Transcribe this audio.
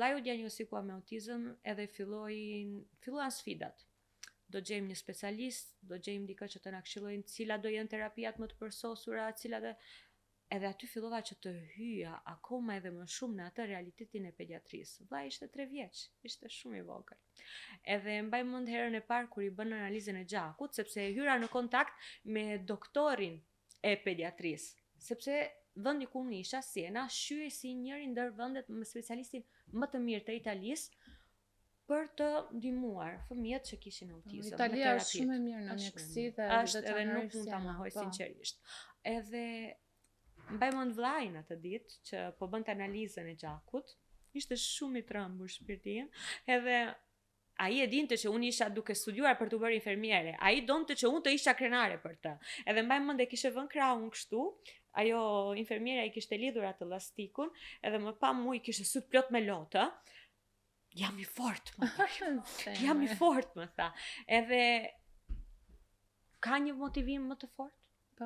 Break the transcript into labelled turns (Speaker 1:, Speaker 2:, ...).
Speaker 1: Vllai u diagnostikua me autizëm edhe filloi filluan sfidat. Do gjejmë një specialist, do gjejmë dikë që të na këshillojnë cilat do jenë terapiat më të përsosura, cilat dhe edhe aty fillova që të hyja akoma edhe më shumë në atë realitetin e pediatrisë. Vllai ishte 3 vjeç, ishte shumë i vogël. Edhe mbaj mend herën e parë kur i bënë analizën e gjakut, sepse hyra në kontakt me doktorin e pediatrisë, sepse vendi ku unë isha, Siena, shquhej si njëri ndër vendet me specialistin më të mirë të Italisë për të ndihmuar fëmijët që kishin autizëm.
Speaker 2: Italia është shumë e mirë në mjekësi
Speaker 1: dhe është edhe nuk mund ta mohoj po. sinqerisht. Edhe mbaj mend vllain atë ditë që po bënte analizën e gjakut, ishte shumë i trembur shpirti im, edhe Ai e dinte që unë isha duke studiuar për t'u bërë infermiere. Ai donte që unë të isha krenare për të. Edhe mbaj mend e kishte vënë krahun kështu, ajo infermierja i kishte lidhur atë llastikun, edhe më pa mua i kishte sytë plot me lot, ë. Jam i fort, më tha. Jam i fort, më tha. Edhe ka një motivim më të fort?